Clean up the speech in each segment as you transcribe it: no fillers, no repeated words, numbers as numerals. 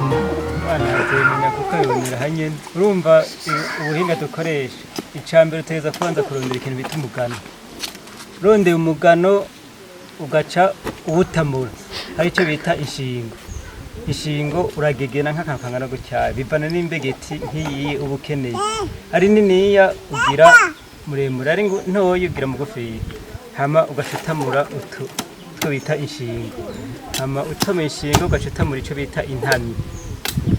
Umwana azimenya kuko abibonera hanyene. Urumva ubuhinga dukoresha, icya mbere utegereza kubanza kurondera ikintu bita umugano. Urondeye umugano, ugaca uwutamura, hari icyo bita inshingo. Inshingo uragegena nk'akantu kangana gutya, bivana n'imbegeti nk'iyi uba ukeneye. Ari niniya ugira muremure, ari ntoya ugira mugufiya. Hama ugaca utamura utu two bita inshingo. Hama utoma inshingo, ugaca utamura ico bita intamyi,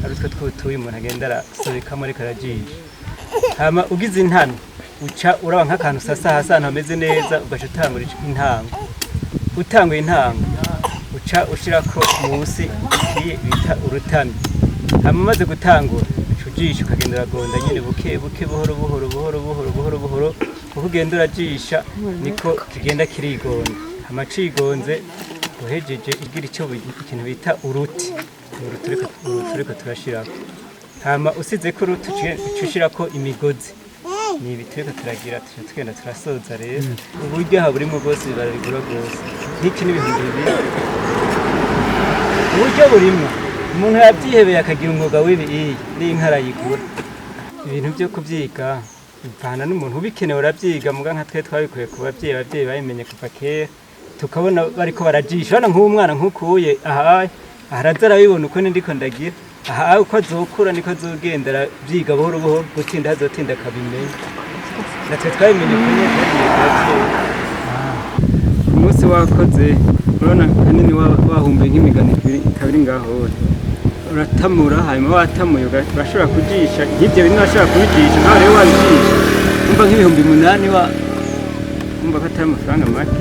ari utwo twutuye umuntu agenda arasobekamo ariko arajisha. Hama ugize intamyi, uca uraba nk'akantu usasa hasi, ahantu hameze neza, ugaca utangura intango. Utanguye intango, uca ushirako musi ikiye bita urutamyi. Hama umaze gutangura, uca ujisha, ukagenda uragonda nyene buke buke, buhoro buhoro, buhoro buhoro, buhoro buhoro. Uko ugenda urajisha niko kigenda kirigonda. Hama cigonze, uhejeje igira ico ikintu bita uruti. Uruti turiko turashirako. Hama usizeko uruti, uca ushirako imigozi. Ni ibi turiko turagira, tuca tugenda turasoza. Rero uburyo aha burimo bwose, barabigura rwose. Nk'iki n'2000. Uburyo burimwo, umuntu yabyihebeye akagira umwuga w'ibi, iyi n'inka arayigura. Ibintu byo kubyiga bivana n'umuntu ubikenewe, urabyiga. Muga nka twe twabikuye ku babyeyi, ababyeyi babimenye kuva kera, tukabona bariko barajisha. Urabona nk'ubu mwana nk'ukuye aha araza arabibona uko ndiko ndagira aha. Uko azokura niko azogenda arabyiga buhoro buhoro, gutinda azotinda akabimenya. Natwe twabimenye uko nyene, twabimenye ku babyeyi. Umunsi wakoze, urabona kanini, wahumbuye nk'imigano ibiri ikaba iri ngaho, uratamura. Hanyuma watamuye, urashobora kujisha nk'ibyo bintu, urashobora kubijisha nkaho. Rero wabijisha, umva nk'ibihumbi 8, wa umva ko atari amafaranga make.